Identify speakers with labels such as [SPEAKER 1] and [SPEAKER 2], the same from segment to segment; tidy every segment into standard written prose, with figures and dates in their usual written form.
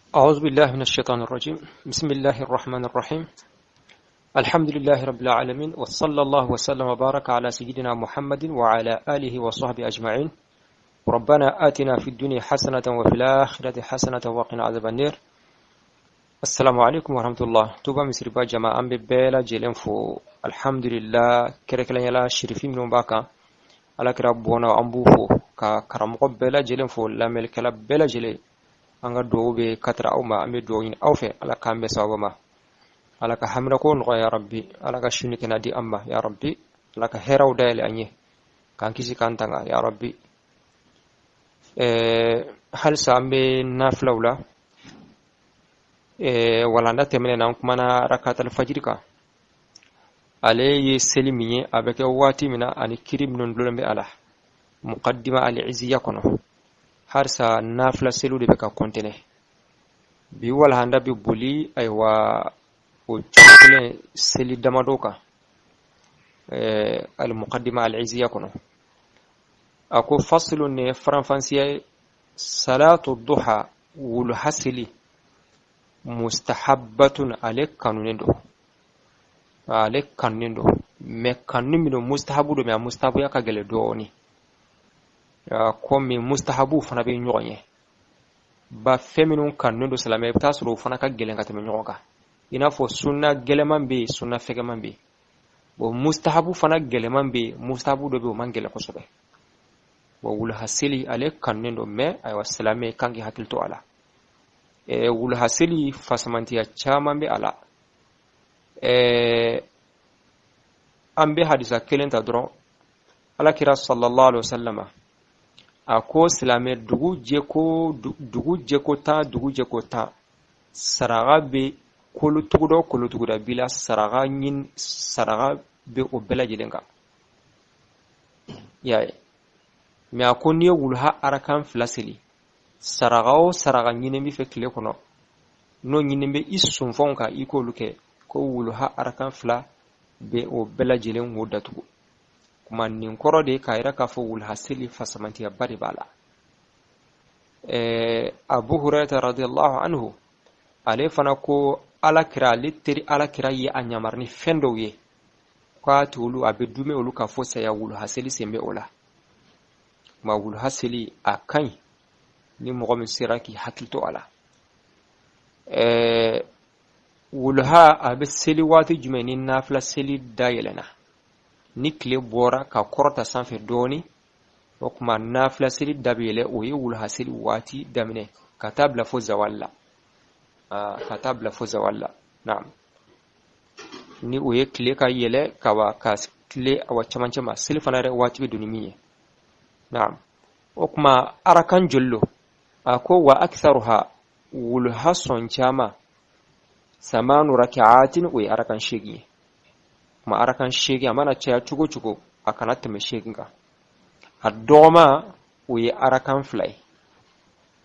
[SPEAKER 1] أعوذ بالله من الشيطان الرجيم. بسم الله الرحمن الرحيم. الحمد لله رب العالمين، وصلى الله وسلم وبارك على سيدنا محمد وعلى آله وصحبه أجمعين. ربنا آتنا في الدنيا حسنة وفي الآخرة حسنة وقنا عذاب النار. السلام عليكم ورحمة الله. Touba Misiriba jama, an bɛ bɛɛ lajɛlen fo. Alhamdulillah, kɛrɛnkɛrɛnnenya la sirifi minnu b'a kan, Ala kira bɔnna, an b'u fo, ka karamɔgɔ bɛɛ lajɛlen fo, lamɛnnikɛla bɛɛ lajɛlen. An ka dugawu bɛ ka taara aw ma. An bɛ dugawu ɲini aw fɛ, Ala k'an bɛn sababa ma, Ala ka haminako nɔgɔya ya Rabbi, Ala ka sini kɛnɛ di an ma ya Rabbi, Ala ka hɛrɛw dayɛlɛ an ye, k'an kisi k'an tanga ya Rabbi. Halisa an bɛ nafilaw la. Walanda tɛmɛnen na, an kumana rakatal fajiri kan, ale ye seli min ye, a bɛ kɛ waati min na, ani kiri minnu dulonnen bɛ a la muqaddima al-izziya kɔnɔ. Halisa nafila seliw de bɛ ka kɔntɛnɛ. Bi walahanda bɛ boli, ayiwa, o cogo kelen seli damadɔ kan al-muqaddima al-izziya kɔnɔ. A ko faslu, ne faranfansiya ye, salatu duha, wuluha seli, mustahabbatun, ale kanunen don, ale kanunen don. Mais kanu min don, mustahabu don, mais a mustahabuya ka gɛlɛn dɔɔni, komi mustahabu fana bɛ ɲɔgɔn ye ba. Fɛn minnu kanunen don silamɛ, i bɛ taa sɔrɔ o fana ka gɛlɛn ka tɛmɛ ɲɔgɔn kan. I n'a fɔ sunna gɛlɛman bɛ yen, sunna fɛgɛman bɛ yen. Bon, mustahabu fana gɛlɛman bɛ yen, mustahabu dɔ bɛ yen, o man gɛlɛn kosɛbɛ. Bon, wuluha seli, ale kanunen don, mais ayiwa, silamɛ kan k'i hakili to a la. Wuluha seli fasamantiya caman bɛ a la. An bɛ hadisa kelen ta dɔrɔn. Ala kira sallallahu alaihi wasallam a ko silamɛ, dugu jɛko 10, dugu jɛko 10, saraka bɛ kolotuguda o kolotuguda b'i la, saraka ɲini, saraka bɛ o bɛɛ lajɛlen kan. I y'a ye? Mais a ko n'i ye wuluha arakan 2 seli, saraka o saraka ɲini b'i fɛ tile kɔnɔ, n'o ɲini bɛ i sunfɛnw kan, i k'olu kɛ, ko wuluha arakan 2 bɛ o bɛɛ lajɛlen wo datugu. Kuma nin kɔrɔ de k'a yira k'a fɔ wuluha seli fasamantiyaba de b'a la. Abu Hurairah radiyallahu anhu, ale fana ko Ala kira, ale teri Ala kira ye a ɲamari ni fɛn dɔw ye, k'a ti olu, a bɛ dume olu ka fɔ saya, wuluha seli sen bɛ o la. Kuma wuluha seli a ka ɲi ni mɔgɔ min sera k'i hakili to a la. Wuluha a bɛ seli waati jumɛn? Ni nafila seli dayɛlɛnna, ni tile bɔra ka kɔrɔta sanfɛ dɔɔni, o tuma nafila seli da bɛ yɛlɛ, o ye wuluha seli waati daminɛ ka taa bila fo zawali la, ka taa bila fo zawali la. Naam, ni o ye tile ka yɛlɛ ka wa ka tile awa camancɛ ma, seli fana yɛrɛ waati bɛ don ni min ye. Naam, o tuma arakan joli lo? A ko wa aktharuha, wuluha sɔn caman, samanu raka'atin, o ye arakan 8 ye. Kuma arakan 8, a mana caya cogo cogo, a kana tɛmɛ 8 kan. A dɔgɔma, o ye arakan 2 ye.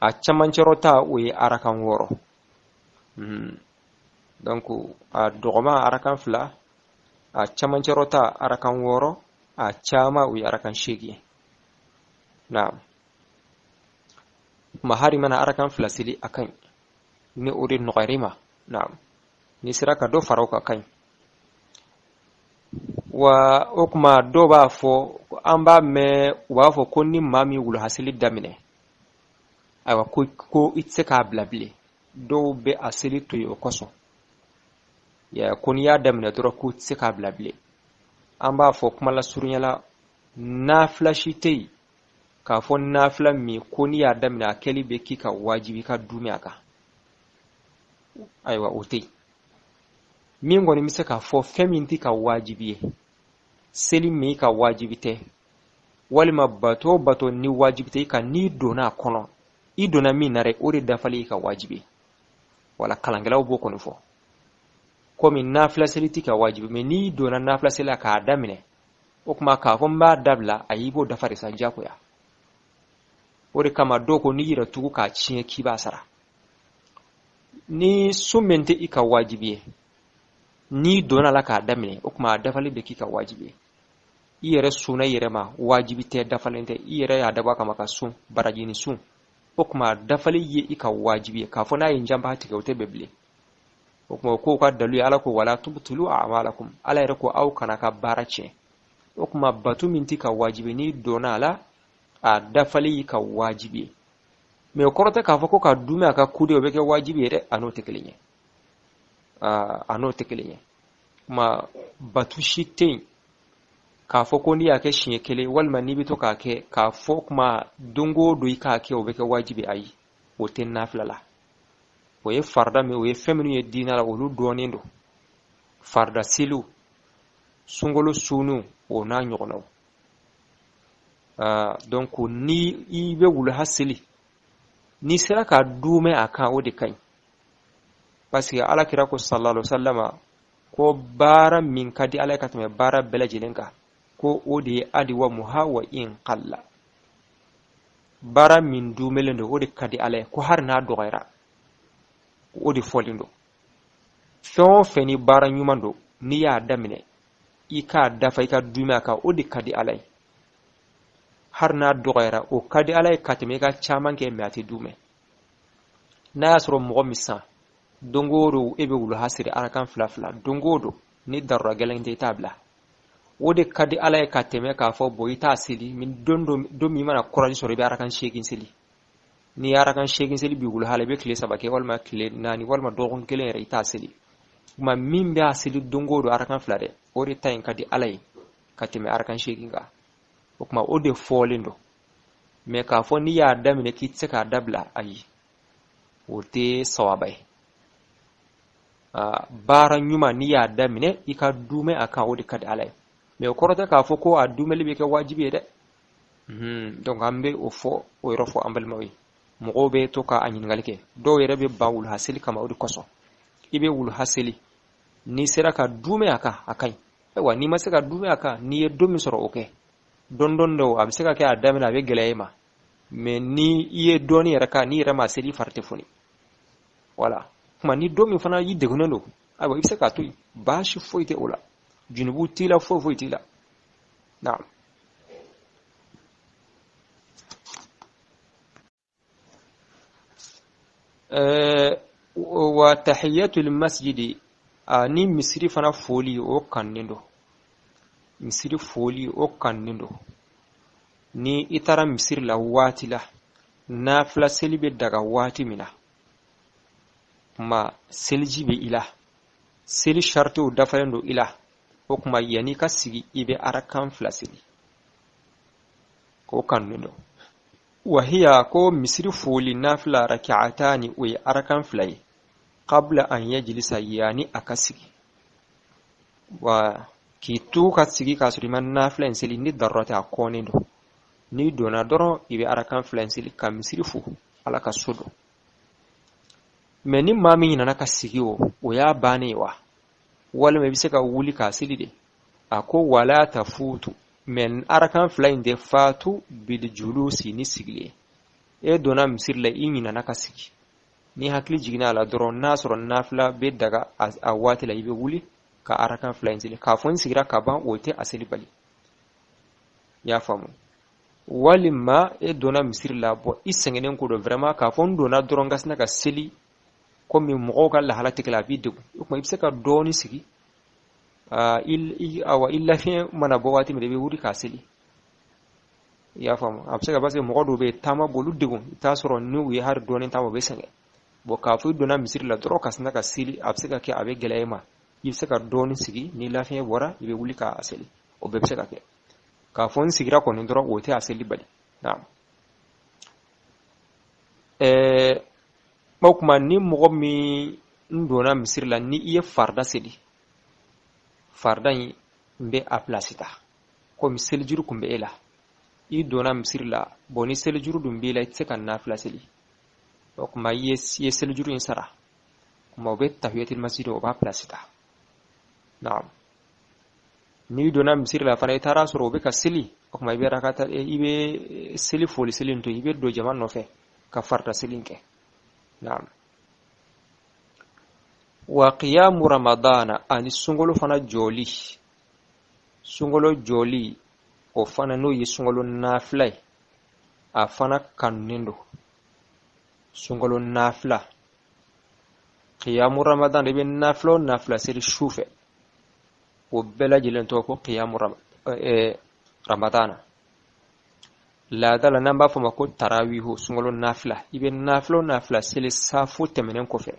[SPEAKER 1] A camancɛrɔ ta, o ye arakan 6. Donc a dɔgɔma arakan 2, a camancɛrɔ ta arakan 6, a caman o ye arakan 8 ye. Naam, kuma hari mana arakan 2 seli, a ka ɲi ni o de nɔgɔyara i ma. Naam, n'i sera ka dɔ fara o kan, ka ɲi wa. O kuma dɔw b'a fɔ, an b'a mɛn u b'a fɔ ko ni maa min wuluha seli daminɛ, ayiwa, ko i tɛ se k'a bila bilen. Dɔw bɛ a seli to yen o kosɔn ya, ko n'i y'a daminɛ dɔrɔn, k'u tɛ se k'a bila bilen. An b'a fɔ kuma lasurunya la, nafila si tɛ yen k'a fɔ nafila min ko n'i y'a daminɛ, a kɛli bɛ k'i ka wajibi ka dumɛ a kan. Ayiwa, o tɛ yen. Min kɔni bɛ se k'a fɔ, fɛn min t'i ka wajibi ye, seli min ka wajibi tɛ, walima bato o bato ni wajibi tɛ i kan, n'i donna a kɔnɔ, i donna min na dɛ, o de dafalen i ka wajibi. Wala kalankɛlaw b'o kɔni fɔ. Komi nafila seli t'i ka wajibi, mais n'i donna nafila seli la k'a daminɛ, o tuma k'a fɔ n b'a dabila, ayi, i b'o dafa de sa, diyagoya. O de kama dɔw ko n'i yɛrɛ tugu k'a tiɲɛ, k'i b'a sara. Ni sun min tɛ i ka wajibi ye, n'i donna la k'a daminɛ, o tuma a dafalen bɛ k'i ka wajibi ye. I yɛrɛ sunna i yɛrɛ ma, wajibi tɛ, dafalen tɛ, i yɛrɛ y'a dabɔ a kama ka sun, baraji ni sun. O tuma a dafali ye i ka wajibi ye. K'a fɔ n'a ye n janba tigɛ, o tɛ bɛn bilen. O tuma o k'o ka dalu ye, Ala ko wala tubtulu a'malakum, Ala yɛrɛ ko aw kana ka baara tiɲɛ. O tuma bato min t'i ka wajibi, n'i donna a la, a dafali y'i ka wajibi ye. Mais o kɔrɔ tɛ k'a fɔ ko ka dumɛ a ka kude o bɛ kɛ wajibi ye dɛ, a n'o tɛ kelen ye. A n'o tɛ kelen ye. Kuma bato si tɛ yen k'a fɔ ko n'i y'a kɛ siɲɛ kelen walima n'i bɛ to k'a kɛ, k'a fɔ kuma don o don i k'a kɛ, o bɛ kɛ wajibi. Ayi, o tɛ nafila la. O ye farida min, o ye fɛn minnu ye diinɛ la, olu dɔnnen don. Farida seliw, sunkalo sunniw, o n'a ɲɔgɔnnaw. Donc ni i bɛ wulaha seli, n'i sera ka dumɛ a kan, o de ka ɲi. Parce que Ala kira ko sallallahu alaihi wasallam ko baara min ka di Ala ye ka tɛmɛ baara bɛɛ lajɛlen kan, ko o de ye adwamuha wa in qalla. Baara min dumɛlen don, o de ka di Ala ye, ko hali n'a dɔgɔyara, o de fɔlen don. Fɛn o fɛn ni baara ɲuman don, n'i y'a daminɛ i k'a dafa, i ka dumɛ a kan, o de ka di Ala ye. Hali n'a dɔgɔyara, o ka di Ala ye ka tɛmɛ i ka caman kɛ, mais a tɛ dumɛ. N'a y'a sɔrɔ mɔgɔ min san don o don e bɛ wulaha siri arakan fila fila don o don, ni darura gɛlɛn tɛ, i t'a bila, o de ka di Ala ye ka tɛmɛ k'a fɔ bon i t'a seli, don don min mana courage sɔrɔ, i bɛ arakan 8 seli. N'i ye arakan 8 seli bi wulaha la, i bɛ tile 3 kɛ walima tile 4 walima dɔgɔkun kelen yɛrɛ i t'a seli. Kuma min bɛ a seli don o don arakan 2 dɛ, o de ta in ka di Ala ye ka tɛmɛ arakan 8 kan. O tuma o de fɔlen don. Mais k'a fɔ n'i y'a daminɛ k'i tɛ se k'a dabila, ayi, o tɛ sawaba ye. Baara ɲuman, n'i y'a daminɛ i ka dumɛ a kan, o de ka di Ala ye. Mais o kɔrɔ tɛ k'a fɔ ko a dumɛli bɛ kɛ wajibi ye dɛ. Donc an bɛ o fɔ, o yɔrɔ fɔ an balimaw ye. Mɔgɔw bɛ to k'a ɲininkali kɛ, dɔw yɛrɛ bɛ ban wulaha seli kama. O de kosɔn i bɛ wulaha seli, n'i sera ka dumɛ a kan, a ka ɲi. Ayiwa, n'i ma se ka dumɛ a kan, n'i ye don min sɔrɔ, o kɛ dɔɔni dɔɔni. Dɔw a bɛ se ka kɛ a daminɛ a bɛ gɛlɛya i ma, mais ni i ye dɔɔni yɛrɛ kan, n'i yɛrɛ ma seli, i fari tɛ foni. Wala kuma ni don min fana y'i degunnen don, ayiwa, i bɛ se k'a to yen, baasi foyi tɛ o la, junubu t'i la, foyi foyi t'i la. Naam. Wa tahiyatul masjidi, ani misiri fana foli, o kannen don. Misiri foli, o kannen don. Ni i taara misiri la waati la, nafila seli bɛ daga waati min na, kuma seliji bɛ i la, seli saritiw dafalen don i la, o kuma yanni ka sigi, i bɛ arakan 2 seli, o kannen don. Wahiya, ko misiri foli nafila, raka'atani, o ye arakan 2 ye, qabla an yajlisa, yani a ka sigi. Wa k'i to ka sigi k'a sɔrɔ i ma nafila in seli, ni darura tɛ, a kɔnnen don. N'i donna dɔrɔn, i bɛ arakan 2 in seli ka misiri fo, Ala ka so don. Mais ni maa min ɲinana ka sigi, o y'a bannen ye wa, walima i bɛ se ka wuli k'a seli de? A ko wala tafutu, mais arakan 2 in tɛ fatu biljulusi, ni sigili ye. E donna misiri la, i ɲinana ka sigi, ni hakili jiginna a la dɔrɔn, n'a sɔrɔ nafila bɛ daga a waati la, i bɛ wuli ka arakan 2 in seli. K'a fɔ n sigira ka ban, o tɛ a seli bali. I y'a faamu? Walima e donna misiri la, bɔn i sɛgɛnnen ko don vraiment, k'a fɔ n donna dɔrɔn ka sina ka seli, komi mɔgɔw ka lahala tɛ kelen, a b'i degun. O tuma i bɛ se ka dɔɔnin sigi, awa, i lafiɲɛ mana bɔ waati min na, i bɛ wuli k'a seli. I y'a faamu? A bɛ se ka, parce que mɔgɔ dɔw bɛ yen, taama b'olu degun, i t'a sɔrɔ n'u ye hali dɔɔnin taama, u bɛ sɛgɛn. Bɔn k'a fɔ i donna misiri la dɔrɔn ka sina ka seli, a bɛ se ka kɛ a bɛ gɛlɛya i ma. I bɛ se ka dɔɔnin sigi, ni lafiɲɛ bɔra, i bɛ wuli k'a seli, o bɛɛ bɛ se ka kɛ. K'a fɔ n sigira kɔni dɔrɔn, o tɛ a seli bali. Naam. O tuma ni mɔgɔ min n donna misiri la, ni i ye farida seli, farida in bɛ a pilasi ta, komi selijuru kun bɛ e la, i donna misiri la. Bɔn ni selijuru dun b'i la, i tɛ se ka nafila seli. O tuma i ye selijuru in sara, kuma o bɛ tahiyatul masjid, o b'a pilasi ta. Naam. N'i donna misiri la fana, i taara sɔrɔ o bɛ ka seli, o tuma i bɛ rakata, i bɛ seli foli seli in to, i bɛ don jama nɔfɛ ka farida seli in kɛ. Naam. Wa qiyamu ramadana, ani sunkalo fana jɔli. Sunkalo jɔli, o fana n'o ye sunkalo nafila ye, a fana kanunen don. Sunkalo nafila, qiyamu ramadan, i bɛ nafila o nafila seli su fɛ, o bɛɛ lajɛlen tɔgɔ ko qiyamu ramadana. Laada la n'an b'a fɔ ma ko tarawihu, sunkalo nafila, i bɛ nafila o nafila seli safo tɛmɛnen kɔfɛ,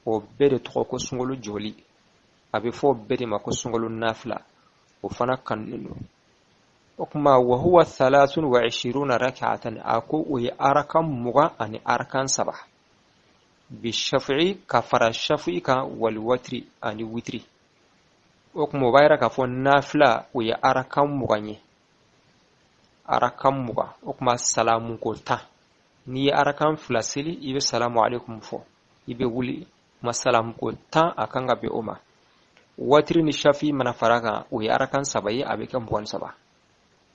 [SPEAKER 1] o bɛɛ de tɔgɔ ko sunkalo jɔli. A bɛ fɔ o bɛɛ de ma ko sunkalo nafila, o fana kanunen don. O kuma wa huwa 23 rak'atan, a ko o ye arakan 23, bi shafi'i, ka fara shafi'i kan, wal watri, ani witri. O kuma o b'a yira k'a fɔ nafila o ye arakan 20 ye, arakan 20. O kuma salamu ko 10, n'i ye arakan 2 seli, i bɛ salamu alaikum fɔ, i bɛ wuli, ma salamu ko 10 a kan ka bɛn o ma. Watiri ni shafi mana fara kan, o ye arakan 3 ye, a bɛ kɛ 23.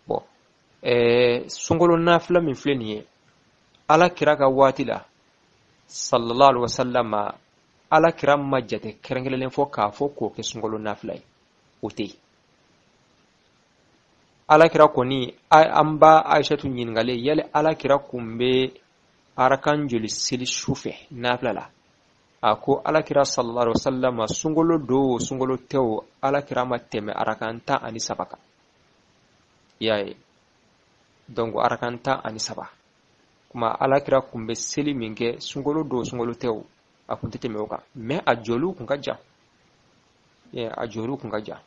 [SPEAKER 1] Bon, sunkalo nafila min filɛ nin ye, Ala kira ka waati la sallallahu alaihi wasallam, Ala kira ma jate kɛrɛnkɛrɛnlen fɔ k'a fɔ k'o kɛ sunkalo nafila ye, o tɛ yen. Ala kira kɔni, an ba Aishatu ɲininkalen, yali Ala kira kun bɛ arakan joli seli su fɛ nafila la? A ko Ala kira sallallahu alaihi wasallam, sunkalo don o sunkalo tɛ o, Ala kira ma tɛmɛ arakan 13 kan. I y'a ye, donc arakan 13. Kuma Ala kira kun bɛ seli min kɛ sunkalo don o sunkalo tɛ o, a kun tɛ tɛmɛ o kan. Mais a jɔliw kun ka jan, a jɔliw kun ka jan.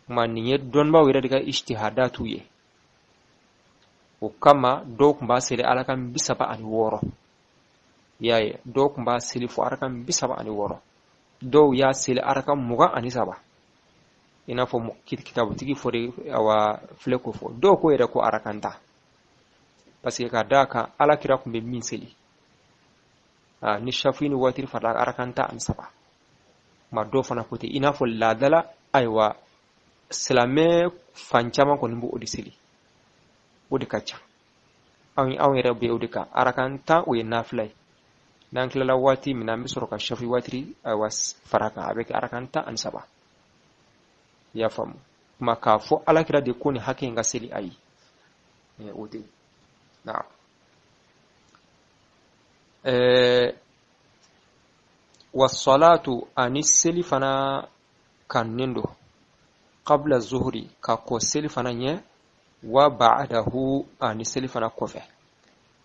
[SPEAKER 1] Kuma nin ye dɔnnibaaw yɛrɛ de ka ijtihadatu ye. O kama dɔw kun b'a seli arakan 36. I y'a ye, dɔw kun b'a seli fo arakan 36, dɔw y'a seli arakan 23. I n'a fɔ kitabutigi fɔri awa filɛ k'o fɔ, dɔw ko yɛrɛ ko arakan 10, parce que ka d'a kan Ala kira kun bɛ min seli, ni shafi ni watiri farala arakan 13. Kuma dɔw fana ko ten, i n'a fɔ laadala, ayiwa silamɛ fan caman kɔni b'o de seli, o de ka ca. Anw yɛrɛ bɛ o de kan, arakan 10 o ye nafila ye. N'an tilala waati min na, an bɛ sɔrɔ ka shafi watiri ayiwa fara kan, a bɛ kɛ arakan 13. I y'a faamu? Kuma k'a fɔ Ala kira de ko nin hakɛ in ka seli, ayi, o tɛ. Naam. Wa salatu, ani seli fana kanunen don, qabla zuhuri, ka kɔ seli fana ɲɛ, wa ba'dahu, ani seli fana kɔfɛ.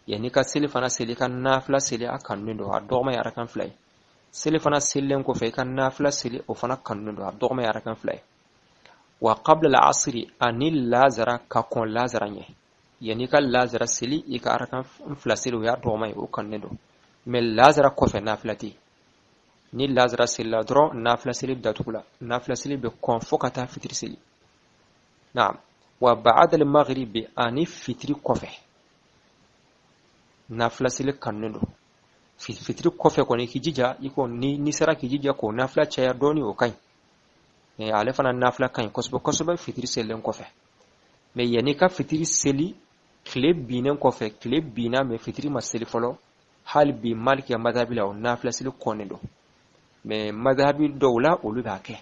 [SPEAKER 1] Yanni ka seli fana seli, ka nafila seli, a kanunen don, a dɔgɔma ye arakan 2 ye. Seli fana selilen kɔfɛ, i ka nafila seli, o fana kanunen don, a dɔgɔma ye arakan 2 ye. Wa qabla al-asri, ani lazara, ka kɔn lazara ɲɛ. Yanni ka lazara seli, i ka arakan 2 seli, o y'a dɔgɔma ye, o kanunen don. Mais lazara kɔfɛ nafila tɛ yen. Ni lazara selila dɔrɔn, nafila seli datugula, nafila seli bɛ kɔn fo ka taa fitiri seli. Naam. Wa ba'da al-maghribi, ani fitiri kɔfɛ nafila seli kanunen don. Fitiri kɔfɛ kɔni, k'i jija, i ko ni sera k'i jija k'o nafila caya dɔɔni, o ka ɲi. Ale fana nafila ka ɲi kosɛbɛ kosɛbɛ fitiri selilen kɔfɛ. Mais yanni ka fitiri seli, tile binnen kɔfɛ, tile binna mais fitiri ma seli fɔlɔ, hali bi Maliki ka madhabi la, o nafila seli kɔnnen don. Mais madhabi dɔw la, olu b'a kɛ.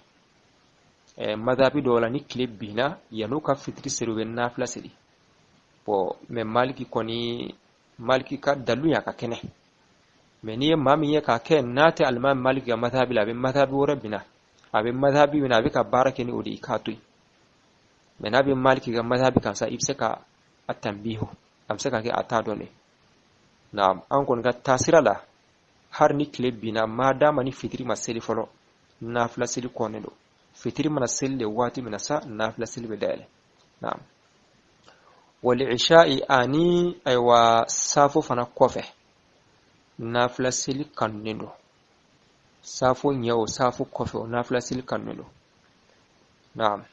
[SPEAKER 1] Madhabi dɔw la, ni tile binna, yan'u ka fitiri seli, u bɛ nafila seli. Bon, mais Maliki kɔni, Maliki ka dalu y'a ka kɛnɛ. Mais n'i ye maa min ye k'a kɛ, n'a tɛ alimami Maliki ka madhabi la, a bɛ madhabi wɛrɛ binna, a bɛ madhabi min na, a bɛ ka baara kɛ ni o de ye, i k'a to yen. Mais n'a bɛ Maliki ka madhabi kan sa, i bɛ se ka a tanbihu, a bɛ se ka kɛ a t'a dɔn dɛ. Naam, an kɔni ka taasira la, hali ni tile binna, maadama ni fitiri ma seli fɔlɔ, nafila seli kɔnnen don. Fitiri mana seli de waati min na sa, nafila seli bɛ dayɛlɛ. Naam. Wal isha'i, ani ayiwa safo fana kɔfɛ, nafila seli kanunen don. Safo ɲɛ o, safo kɔfɛ o, nafila seli kanunen don. Naam.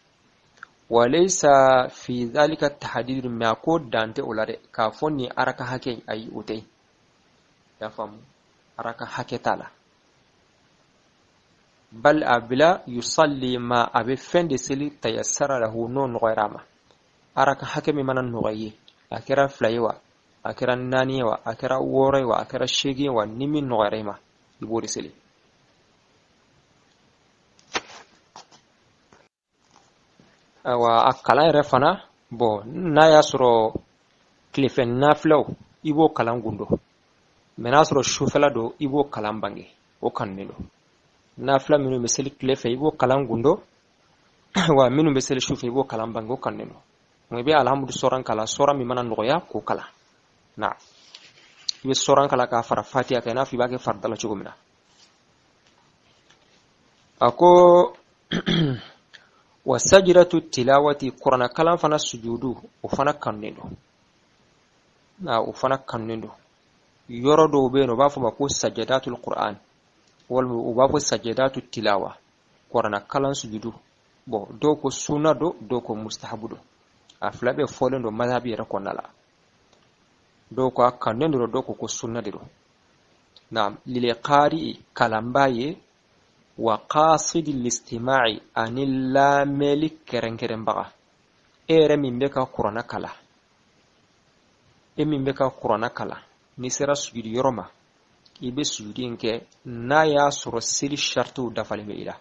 [SPEAKER 1] Walaysa fi dhalika tahdidun, mais a ko dan tɛ o la dɛ, k'a fɔ nin araka hakɛ in, ayi, o tɛ yen. I y'a faamu? Araka hakɛ t'a la. Bal a bila yusalli ma, a bɛ fɛn de seli, tayassara lahu, n'o nɔgɔyara a ma. Araka hakɛ min mana nɔgɔya i ye, a kɛra 2 ye wa, a kɛra 4 ye wa, a kɛra 6 ye wa, a kɛra 8 ye wa, ni min nɔgɔyara i ma, i b'o de seli. Ayiwa, a kalan yɛrɛ fana, bon, n'a y'a sɔrɔ tilefɛ nafilaw, i b'o kalan gundo. Mɛ n'a sɔrɔ sufɛla don, i b'o kalan bange, o kanunen don. Nafila minnu bɛ seli tile fɛ, i b'o kalan gundo, wa minnu bɛ seli sufɛ, i b'o kalan bange, o kanunen don. Nka i bɛ alhamdu sɔran kalan, sɔran min mana nɔgɔya k'o kalan na, i bɛ sɔran kalan k'a fara fatiya kan, i n'a fɔ i b'a kɛ farida la cogo min na. A ko wa sajidatu tilawati, kuranna kalan fana sujudu, o fana kanunen don na, o fana kanunen don. Yɔrɔ dɔw bɛ yen, u b'a fɔ ma ko sajadatul qur'an, walima u b'a fɔ sajadatu tilawa, kuranna kalan sujudu. Bon, dɔw ko sunna don, dɔw ko mustahabu don, a fila bɛɛ fɔlen don mazhabi yɛrɛ kɔnɔna la. Dɔw ko a kanunen don, dɔw ko ko sunna de don. Naam, lil qari'i, kalanbaa ye, wa qasidi listima'i, ani lamɛnli kɛrɛnkɛrɛnbaga. E yɛrɛ min bɛ ka kuranna kalan, e min bɛ ka kuranna kalan, n'i sera sujudi yɔrɔ ma, i bɛ sujudi in kɛ n'a y'a sɔrɔ seli saritiw dafalen bɛ i la.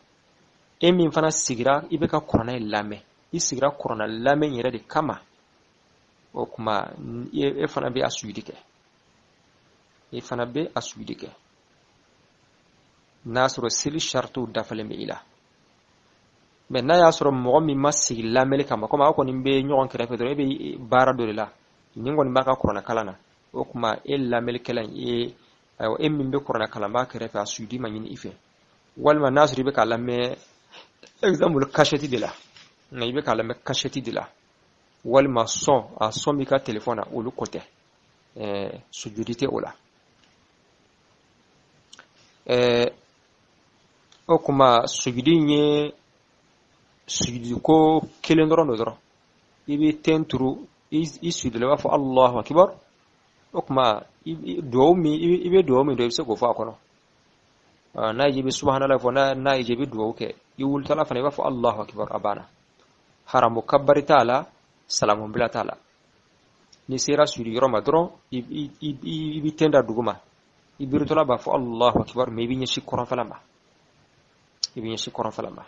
[SPEAKER 1] E min fana sigira, i bɛ ka kuranna in lamɛn, i sigira kuranna lamɛn yɛrɛ de kama, o tuma e fana bɛ a sujudi kɛ, e fana bɛ a sujudi kɛ n'a sɔrɔ seli saritiw dafalen bɛ i la. Mɛ n'a y'a sɔrɔ mɔgɔ min ma sigi lamɛnli kama, komi aw kɔni bɛ ɲɔgɔn kɛrɛfɛ dɔrɔn, e bɛ baara dɔ de la, nin kɔni b'a ka kuranna kalan na, o tuma e lamɛnlikɛla in, e, ayiwa, e min bɛ kuranna kalanbaa kɛrɛfɛ, a sujudi ma ɲini i fɛ. Walima n'a sɔrɔ i bɛ k'a lamɛn, exemple, kasɛti de la, nka i bɛ k'a lamɛn kasɛti de la, walima son, a son b'i ka telefɔni na, olu ko tɛ, sujudi tɛ o la. O tuma sujudi in ye sujudi ko kelen dɔrɔn don dɔrɔn. I bɛ ten turu i sujudila, i b'a fɔ Allahu akibar. O tuma duwawu min i bɛ duwawu min dɔn, i bɛ se k'o fɔ a kɔnɔ. N'a y'i diya, i bɛ subhanallah fɔ, n'a y'i diya, i bɛ duwawu kɛ. I wulitɔla fana, i b'a fɔ Allahu akibar, a banna. Haramu kabari t'a la, salamu bila t'a la. N'i sera sujudi yɔrɔ ma dɔrɔn, i bɛ ten da duguma, i biritɔla b'a fɔ Allahu akibar, mɛ i bɛ ɲɛsin kɔrɔnfɛla ma, i bɛ ɲɛsin kɔrɔnfɛla ma.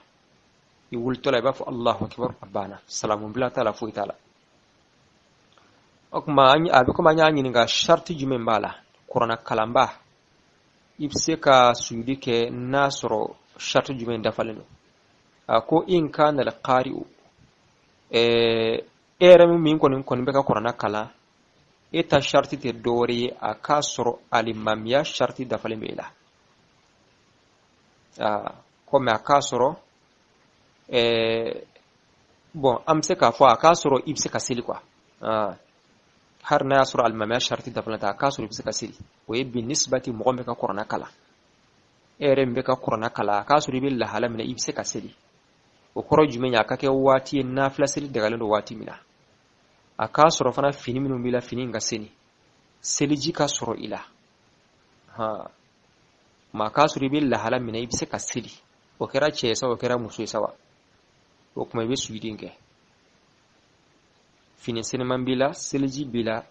[SPEAKER 1] I wulitɔla, i b'a fɔ Allahu akibar, a banna. Salamu bila t'a la, foyi t'a la. O tuma a bɛ komi an y'a ɲininka sariti jumɛn b'a la. Kuranna kalanba, i bɛ se ka sujudi kɛ n'a sɔrɔ sariti jumɛn dafalen don? A ko in kana al-qari'u, e yɛrɛ min kɔni bɛ ka kuranna kalan, e ta sariti tɛ dɔwɛrɛ ye, a k'a sɔrɔ alimamiya sariti dafalen bɛ e la. Komi a k'a sɔrɔ, bon, an bɛ se k'a fɔ a k'a sɔrɔ i bɛ se ka seli quoi. Hali n'a y'a sɔrɔ alimamiya sariti dafalen tɛ, a k'a sɔrɔ i bɛ se ka seli. O ye bi nisibati mɔgɔ min bɛ ka kuranna kalan, e yɛrɛ min bɛ ka kuranna kalan, a k'a sɔrɔ i bɛ lahala min na, i bɛ se ka seli. O kɔrɔ jumɛn ye? A ka kɛ waati ye nafila seli dagalen don waati min na. A k'a sɔrɔ fana fini minnu b'i la, fini in ka seni, seliji ka sɔrɔ i la. Ma k'a sɔrɔ i bɛ lahala min na, i bɛ se ka seli. O kɛra cɛ ye sa, o kɛra muso ye sa wa, o tuma i bɛ sujudi in kɛ. Fini seniman b'i la, seliji b'i la,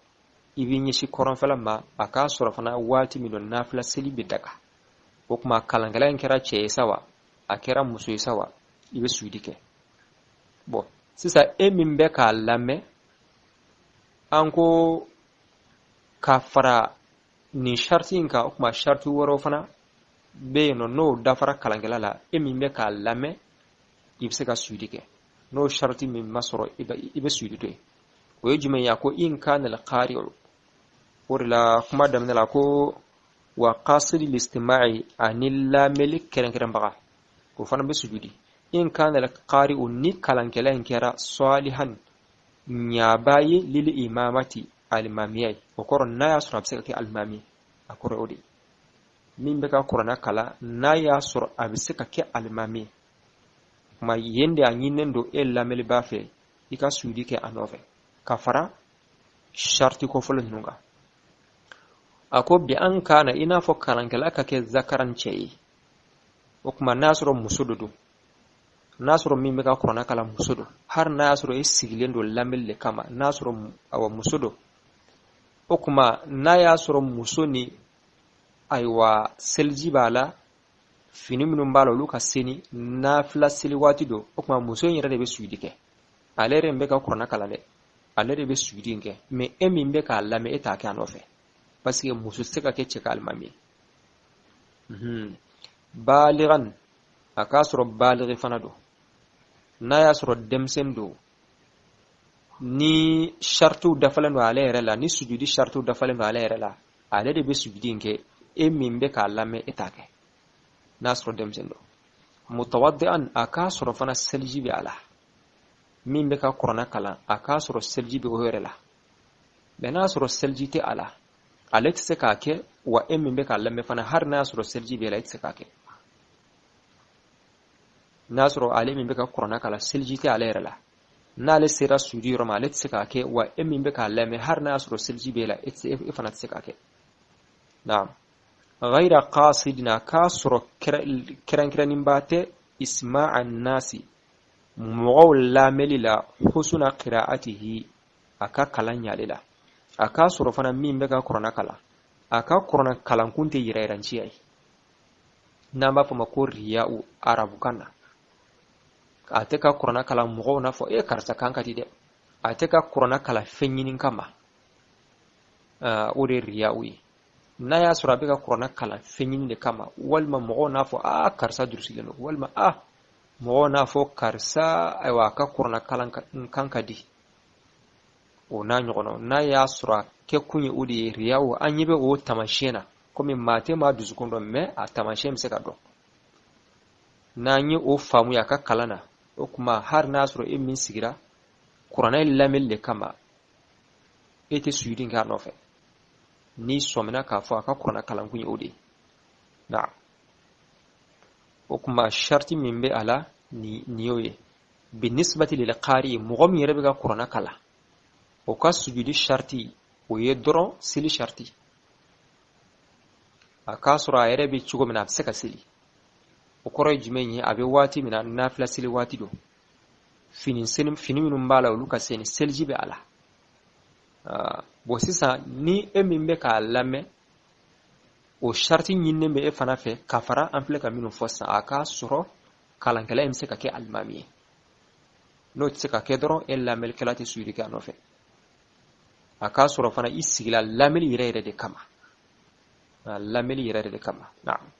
[SPEAKER 1] i b'i ɲɛsin kɔrɔnfɛla ma, a k'a sɔrɔ fana waati min don nafila seli bɛ daga. O tuma kalankɛla in kɛra cɛ ye sa wa, a kɛra muso ye sa wa, i bɛ sujudi kɛ. Bon, sisan e min bɛ k'a lamɛn, an ko ka fara nin sariti in kan, o tuma sariti wɛrɛw fana bɛ yen nɔ, n'o dafara kalankɛla la, e min bɛ k'a lamɛn, i bɛ se ka sujudi kɛ. N'o sariti min ma sɔrɔ, i bɛ sujudi to yen. O ye jumɛn ye? A ko in kana al-qari'u, o de la kuma daminɛ la ko wa qasidi listima'i, ani lamɛnli kɛrɛnkɛrɛnbaga, o fana bɛ sujudi. In kana al-qari'u, ni kalankɛla in kɛra salihan, ɲaba ye, lil imamati, alimamiya ye. O kɔrɔ, n'a y'a sɔrɔ a bɛ se ka kɛ alimami, a kɔrɔ o de ye. Min bɛ ka kuranna kalan, n'a y'a sɔrɔ a bɛ se ka kɛ alimami ye, kuma yen de a ɲininen don e lamɛnlibaa fɛ, i ka sujudi kɛ a nɔfɛ ka fara sariti kɔfɔlɔ ninnu kan. A ko bi an kana, i n'a fɔ kalankɛla ka kɛ zakaran, cɛ ye. O tuma n'a sɔrɔ muso de don, n'a sɔrɔ min bɛ ka kuranna kalan muso don, hali n'a y'a sɔrɔ e sigilen don lamɛnli de kama, n'a sɔrɔ awa muso don, o tuma n'a y'a sɔrɔ muso ni, ayiwa, seliji b'a la, fini minnu b'a la, olu ka seni, nafila seli waati don, o tuma muso in yɛrɛ de bɛ sujudi kɛ. Ale yɛrɛ min bɛ ka kuranna kalan dɛ, ale de bɛ sujudi in kɛ. Mɛ e min bɛ k'a lamɛn, e t'a kɛ a nɔfɛ. Parce que muso tɛ se ka kɛ cɛ ka alimami ye. Baaligan, a k'a sɔrɔ baaligi fana don. N'a y'a sɔrɔ denmisɛn don, ni saritiw dafalen don ale yɛrɛ la, ni sujudi saritiw dafalen don ale yɛrɛ la, ale de bɛ sujudi in kɛ, e min bɛ k'a lamɛn e t'a kɛ, n'a sɔrɔ denmisɛn don. Mutawaddi'an, a k'a sɔrɔ fana seliji bɛ a la. Min bɛ ka kuranɛ kalan, a k'a sɔrɔ seliji bɛ o yɛrɛ la. Mɛ n'a sɔrɔ seliji tɛ a la, ale tɛ se k'a kɛ, wa e min bɛ k'a lamɛn fana, hali n'a y'a sɔrɔ seliji bɛ a la, e tɛ se k'a kɛ. N'a sɔrɔ ale min bɛ ka kuranɛ kalan, seliji tɛ ale yɛrɛ la, n'ale sera sujudi yɔrɔ ma, ale tɛ se k'a kɛ, wa e min bɛ k'a lamɛn, hali n'a y'a sɔrɔ seliji bɛ e la, e fana tɛ se k'a kɛ. Naam. Ghayra qasidin, a k'a sɔrɔ kɛrɛnkɛrɛnnenba tɛ isma'a nasi, mɔgɔw lamɛnli la, husuna qira'atihi, a ka kalan ɲali la. A k'a sɔrɔ fana min bɛ ka kuranɛ kalan, a ka kuranɛ kalankun tɛ yɛrɛyɛrɛnciya ye, n'an b'a fɔ ma ko riya'u arabukan na. A tɛ ka kuranɛ kalan mɔgɔw n'a fɔ e karisa kan ka di dɛ, a tɛ ka kuranɛ kalan fɛn ɲini kama, o de ye riya'u ye. N'a y'a sɔrɔ a bɛ ka kuranɛ kalan fɛn ɲini de kama, walima mɔgɔw n'a fɔ aa karisa durusilen don, walima aa mɔgɔw n'a fɔ karisa ayiwa a ka kuranɛ kalan kan ka di, o n'a ɲɔgɔnna. N'a y'a sɔrɔ a kɛkun ye o de ye riya'u, an ɲɛ bɛ o taamasiyɛn na, komi maa tɛ maa dusukun dɔn, mɛ a taamasiyɛn bɛ se ka dɔn. N'an ye o faamuya a ka kalan na, o tuma hali n'a sɔrɔ e min sigira kuranɛ lamɛnli de kama, e tɛ sujudi kɛ a nɔfɛ, n'i sɔmina k'a fɔ a ka kuranɛ kalankun ye o de ye. Naam. O tuma sariti min bɛ a la nin y'o ye. Binisbati lil qari, mɔgɔ min yɛrɛ bɛ ka kuranɛ kalan, o ka sujudi sariti o ye dɔrɔn seli sariti. A k'a sɔrɔ a yɛrɛ bɛ cogo min na, a bɛ se ka seli. O kɔrɔ ye jumɛn ye? A bɛ waati min na, nafila seli waati don, fini minnu b'a la olu ka seni, seliji bɛ a la. Bon sisan ni e min bɛ k'a lamɛn, o sariti ɲininen bɛ e fana fɛ ka fara an filɛ ka minnu fɔ sisan, a k'a sɔrɔ kalankɛla in bɛ se ka kɛ alimami ye. N'o tɛ se ka kɛ dɔrɔn, e lamɛnlikɛla tɛ sujudi kɛ a nɔfɛ. A k'a sɔrɔ fana i sigila lamɛnli yɛrɛ yɛrɛ de kama, lamɛnli yɛrɛ yɛrɛ de kama. Naam.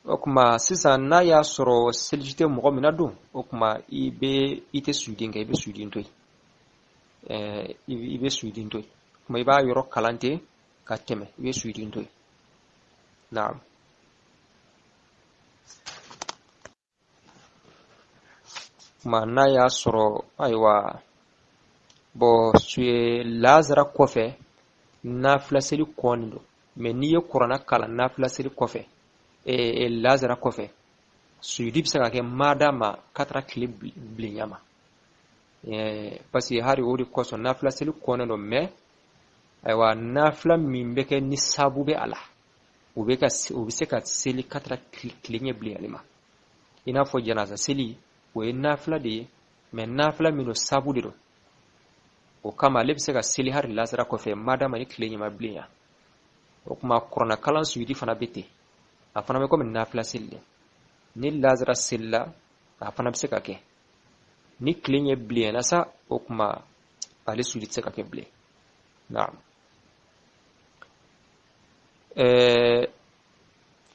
[SPEAKER 1] O tuma sisan n'a y'a sɔrɔ seliji tɛ mɔgɔ min na don, o tuma i tɛ sujudi kɛ, i bɛ sujudi to yen. I bɛ sujudi to yen. Tuma i b'a yɔrɔ kalan ten ka tɛmɛ, i bɛ sujudi to yen. Naam. Tuma n'a y'a sɔrɔ ayiwa bɔn lazara kɔfɛ nafila seli kɔni don, mɛ n'i ye kuranɛ kalan nafila seli kɔfɛ, lazara kɔfɛ, sujudi bɛ se ka kɛ madama ka taara tile bilenya ma. Parce que hali o de kosɔn nafila seli kɔnnen don, mɛ ayiwa nafila min bɛ kɛ ni sabu bɛ a la, o bɛ se ka seli ka taara tile ɲɛ bilenyali ma. I n'a fɔ janaza seli, o ye nafila de ye, mɛ nafila min don sabu de don, o kama ale bɛ se ka seli hali lazara kɔfɛ madama ni tile ɲɛ ma bilenya. O tuma kuranɛ kalan sujudi fana bɛ ten, a fana bɛ komi nafila seli de. Ni lazara selila, a fana bɛ se ka kɛ. Ni tile ɲɛ bilenyana sa, o tuma ale sujudi tɛ se ka kɛ bilen. Naam.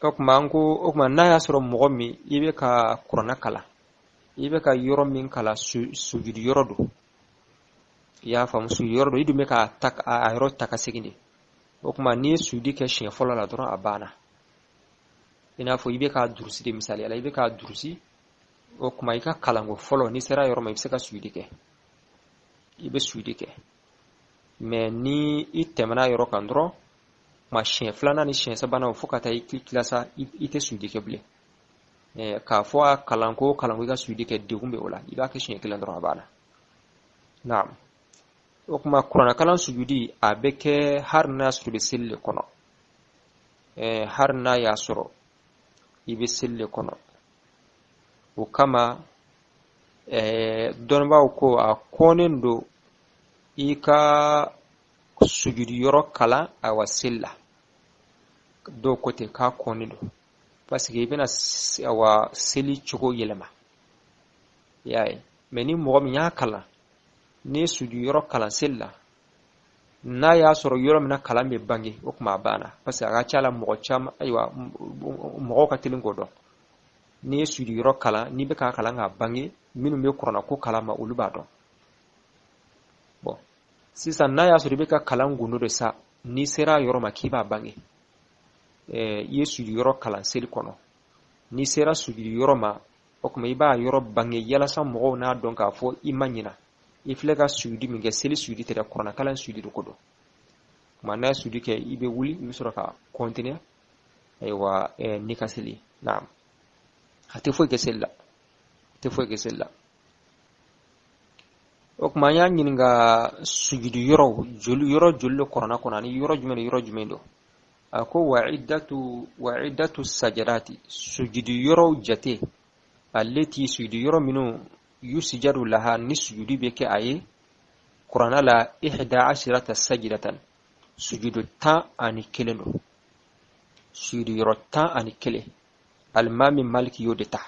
[SPEAKER 1] O tuma an ko, o tuma n'a y'a sɔrɔ mɔgɔ min i bɛ ka kuranɛ kalan, i bɛ ka yɔrɔ min kalan sujudi yɔrɔ don, i y'a faamu, sujudi yɔrɔ don, i dun bɛ ka a yɔrɔ ta ka segin de. O tuma n'i ye sujudi kɛ siɲɛ fɔlɔ la dɔrɔn, a banna. I n'a fɔ i bɛ k'a durusi de, misaliya la i bɛ k'a durusi, o tuma i ka kalanko fɔlɔ, n'i sera yɔrɔ ma, i bɛ se ka sujudi kɛ, i bɛ sujudi kɛ. Mɛ ni i tɛmɛna yɔrɔ kan dɔrɔn, kuma siɲɛ filanan ni siɲɛ sabanan fo ka taa i tila sa, i tɛ sujudi kɛ bilen. K'a fɔ a kalanko i ka sujudi kɛ, degun bɛ o la, i b'a kɛ siɲɛ kelen dɔrɔn, a banna. Naam. O tuma kuranɛ kalan sujudi a bɛ kɛ hali n'a sɔrɔ i bɛ seli de kɔnɔ, hali n'a y'a sɔrɔ i bɛ seli de kɔnɔ. O kama dɔnnibaaw ko a kɔnnen don i ka sujudi yɔrɔ kalan awa seli la. Dɔw ko ten k'a kɔnnen don, parce que i bɛna awa seli cogo yɛlɛma, i y'a ye. Mɛ ni mɔgɔ min y'a kalan, n'i ye sujudi yɔrɔ kalan seli la, N'a y'a sɔrɔ yɔrɔ min na kalan bɛ bange, o tuma a banna, parce que a ka ca la mɔgɔ caman, ayiwa, mɔgɔw ka teli k'o dɔn. N'i ye sujudi yɔrɔ kalan, n'i bɛ k'a kalan k'a bange, minnu bɛ kuranna ko kalama, olu b'a dɔn. Bon, sisan n'a y'a sɔrɔ i bɛ ka kalan gundo de sa, n'i sera a yɔrɔ ma k'i b'a bange, i ye sujudi yɔrɔ kalan seli kɔnɔ, n'i sera sujudi yɔrɔ ma, o tuma i b'a yɔrɔ bange yalasa mɔgɔw n'a dɔn k'a fɔ i ma ɲina, i filɛ ka sujudi min kɛ, seli sujudi tɛ dɛ, kuranna kalan sujudi de ko don. Tuma n'a ye sujudi kɛ, i bɛ wuli, i bɛ sɔrɔ ka continuer, ayiwa, n'i ka seli. Naam, a tɛ foyi kɛ seli la, a tɛ foyi kɛ seli la. O tuma an y'a ɲininka sujudi yɔrɔw joli, yɔrɔ joli de kuranna kɔnɔ, ani yɔrɔ jumɛn ni yɔrɔ jumɛn don. A ko wa iddatu sajadati, sujudi yɔrɔw jate, ale ti sujudi yɔrɔ minnu yusijadu laha, ni sujudi bɛ kɛ a ye kuranna la, ihda ashirata sajidatan, sujudu 11 don, sujudi yɔrɔ 11. Alimami Maliki y'o de ta.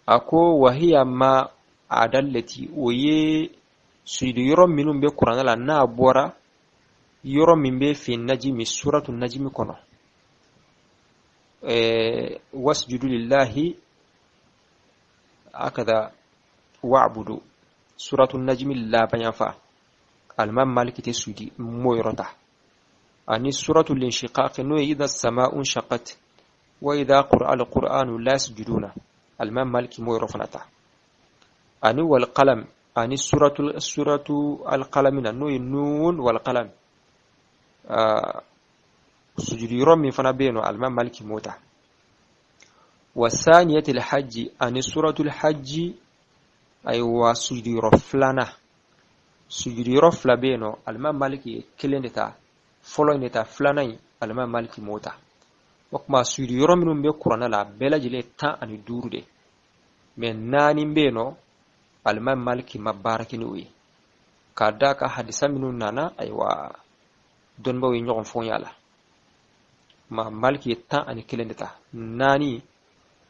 [SPEAKER 1] A ko wahiya ma adallati, o ye sujudi yɔrɔ minnu bɛ kuranna la, n'a bɔra yɔrɔ min bɛ fi najimi, suratu najimi kɔnɔ, wasjudu lillahi akada wa'budu, suratu najimi laban yanfa, alimami Maliki tɛ sujudi m'o yɔrɔ ta. Ani suratu linshiqaq, n'o ye idha sama'u shaqat wa idha quri'a al-qur'anu la yasjuduna, alimami Maliki m'o yɔrɔ fana ta. Ani wal qalam, ani suratu al-qalam na, n'o ye nun wal qalam, sujudi yɔrɔ min fana bɛ yen nɔ, alimami Maliki m'o ta. Wa saniyati al-hajji, ani suratul hajji, ayiwa, sujudi yɔrɔ filanan, sujudi yɔrɔ fila bɛ yen nɔ, alimami Maliki ye kelen de ta, fɔlɔ in de ta, filanan in alimami Maliki m'o ta. O tuma sujudi yɔrɔ minnu bɛ kuranɛ la, a bɛɛ lajɛlen ye 15 de, mɛ naani bɛ yen nɔ, alimami Maliki ma baara kɛ ni o ye, k'a d'a ka hadisa minnu nana, ayiwa, dɔnnibaw ye ɲɔgɔn fɔ a la. Ma Maliki ye 11 de ta, naani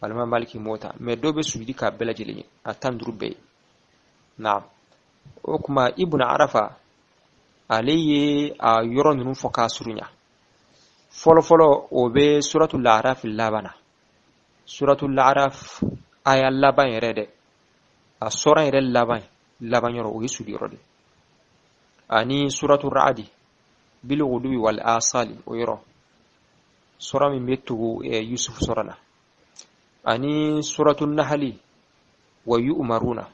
[SPEAKER 1] alimami Maliki m'o ta, mɛ dɔw bɛ sujudi k'a bɛɛ lajɛlen ye, a 15 bɛɛ ye. Naam, o tuma Ibn Arafa, ale ye a yɔrɔ ninnu fɔ k'a surunya. Fɔlɔfɔlɔ, o bɛ suratul Araf laban na, suratul Araf aya laban yɛrɛ dɛ, a sɔrɔ yɛrɛ laban laban yɔrɔ, o ye sujudi yɔrɔ de. Ani suratul Ra'di, bil ghuduwi wal asali, o yɔrɔ sɔrɔ min bɛ tugu Yusuf sɔrɔ la. Ani suratul Nahali, wa yu'maruna,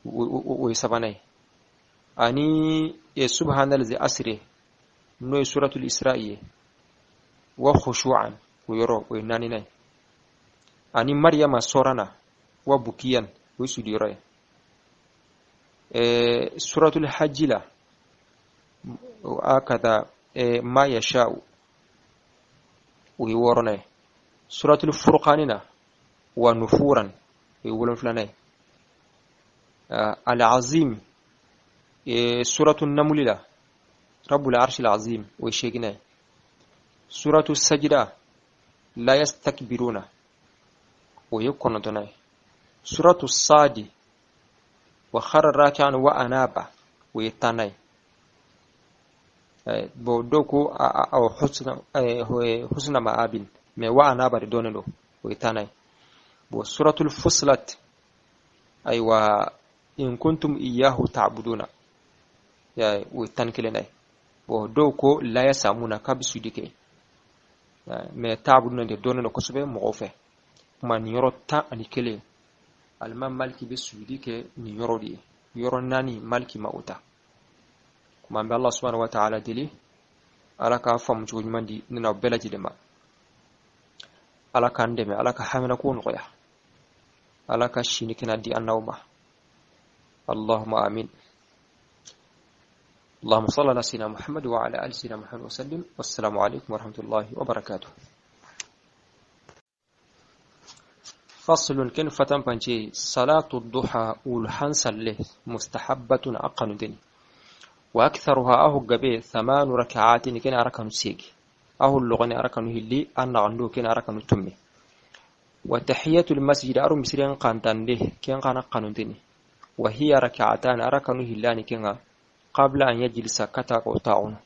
[SPEAKER 1] o ye sabanan ye. Ani subhanallazi asre, n'o ye suratul Isra'i ye, wa khushu'an, o yɔrɔ, o ye naaninan ye. Ani Maryama sɔrɔ na, wa bukiyan, o ye sujudi yɔrɔ ye. Suratul hajji la, akada ma yasha'u, o ye wɔɔrɔnan ye. Suratul Furqani na, wa nufuran, o ye wolonfilanan ye. Al-azim, suratul Namuli la, rabbul arshil azim, o ye seeginan ye. Suratu Sajida, la yastakbiruna, o ye kɔnɔntɔnnan ye. Suratu Sadi, wa kharra raki'an wa anaba, o ye tannan ye. Bon, dɔw ko husna, husna ma'abin, mais wa anaba de dɔnnen don, o ye tannan ye. Bon, suratul Fusilat, ayiwa, in kuntum iyyahu ta'buduna, o ye 11nan ye. Bon, dɔw ko la yasamuna, k'a bɛ sujudi kɛ, mais ta'buduna de dɔnnen don kosɛbɛ mɔgɔw fɛ. Kuma nin yɔrɔ 11, alimami Maliki bɛ sujudi kɛ nin yɔrɔ de ye, yɔrɔ naani Maliki ma o ta. Kuma an bɛ Allah subhanahu wa ta'ala deli, Ala k'a faamu cogo ɲuman di ne n'aw bɛɛ lajɛlen ma. Ala k'an dɛmɛ, Ala ka haminako nɔgɔya, Ala ka si ni kɛnɛya di an n'aw ma. Allahumma amin. اللهم صل على سيدنا محمد وعلى آل سيدنا محمد وسلم. والسلام عليكم ورحمة الله وبركاته. فصل، كن فتن بانجي، صلاة الضحى والحنسل مستحبة أقن دني، وأكثرها أهو قبي ثمان ركعات، كن أركان سيج أهو اللغني أركان هلي أن عندو كن أركان تمي. وتحية المسجد أرو مسرين قانتان له كن قانا قانون دني، وهي ركعتان، أركان هلاني كن. Qabla an yajlisa kata ko ta'un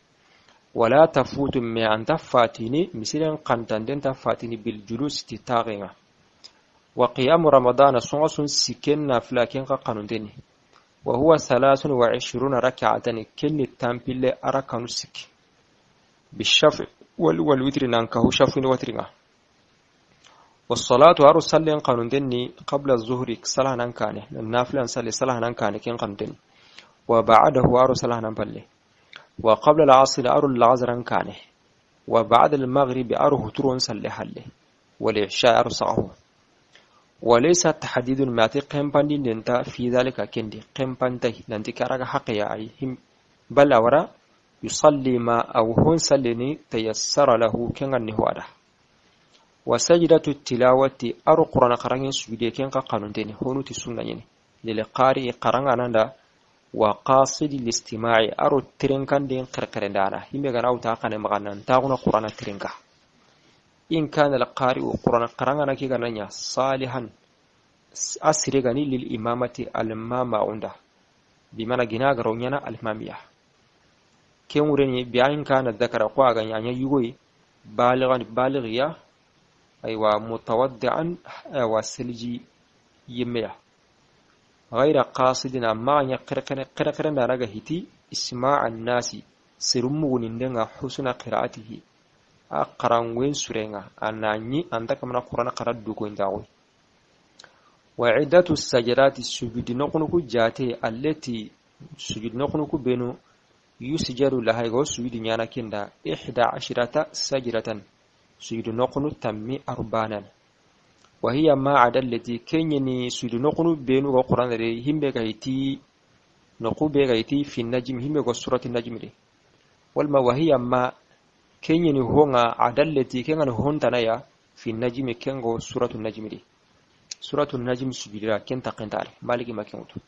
[SPEAKER 1] wala tafutu me anta fatini misiren qantanden ta fatini bil julus ti tagenga. Wa qiyamu ramadana songa sun siken nafila ken ka kanunteni wa huwa 23 rak'atan kenni tampille arakanu sik bishafi wal witri nankahu shafin watringa. والصلاة أرو سلين قانون قبل الظهر صلاة نانكانه النافلة نصلي صلاة نانكانه كين قانون وبعده أرو صلاة نانبله وقبل العصر أرو العصر نانكانه وبعد المغرب أرو هترون صلي حله والعشاء أرو صعه. وليس تحديد ما تقيم ننتا في ذلك كندي قيم بانته ننتي كراغ حقيا أي بل ورا يصلي ما أو هون سلني تيسر له كن هو. وسجدة التلاوة أرو قرآن قرآن سجودية كين قانون تاني هونو تسنة يعني للقارئ قرآن أندا وقاصد الاستماع أرو ترنكان دين قرقرن دانا هم يغناو تاقان مغنان تاغنا قرآن ترنكا. إن كان القارئ قرآن قرآن أنا كي غنانيا صالحا أسرغني للإمامة الماما عنده بمعنى جنا غرونيانا المامية كين ورني بأن كان الذكر قوا غنيا يغوي بالغا بالغيا أيوة متودعا أيوة سلجي يملا غير قاصد ما يقرقرن رجهتي اسماع الناس سرمون عندنا حسن قراءته أقرأ وين سرنا أنني عندك من القرآن قرأ دوكين داوي. وعدة السجدات السجود نقنك جاته التي سجود نقنك بينه يسجد لها يقول سجود نيانا كندا 11 سجدة سجود نقن تمي أربانا وهي ما عدا التي كيني سجود نقن بينو القرآن ري هم بغيتي نقو بغيتي في النجم هم بغو سورة النجم ري والما وهي ما كيني هونga عدا التي كيني هون تنايا في النجم كينغو سورة النجم ري سورة النجم سجود كين تقنتاري مالك ما كينوتو.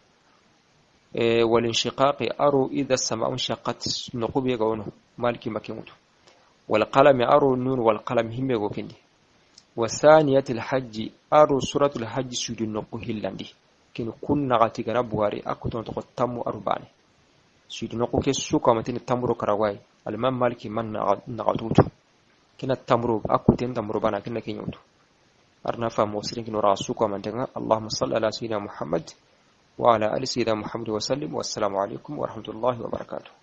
[SPEAKER 1] والانشقاق أرو إذا السماء انشقت نقو بغونو مالك ما كينوتو. والقلم أرو النون والقلم هم يغوكندي. وثانية الحج أرو سورة الحج سجود النقو هلاندي كن كنا غاتي بواري أكتون تقو تمو أرباني سجود النقو كي سوكا متين تمرو كرواي الإمام مالكي من نغاتوتو كنا التمرو أكتين تمرو بانا كنا كينيوتو أرنا فموسرين كنو راسوكا منتنا. اللهم صل على سيدنا محمد وعلى آل سيدنا محمد وسلم والسلام عليكم ورحمة الله وبركاته.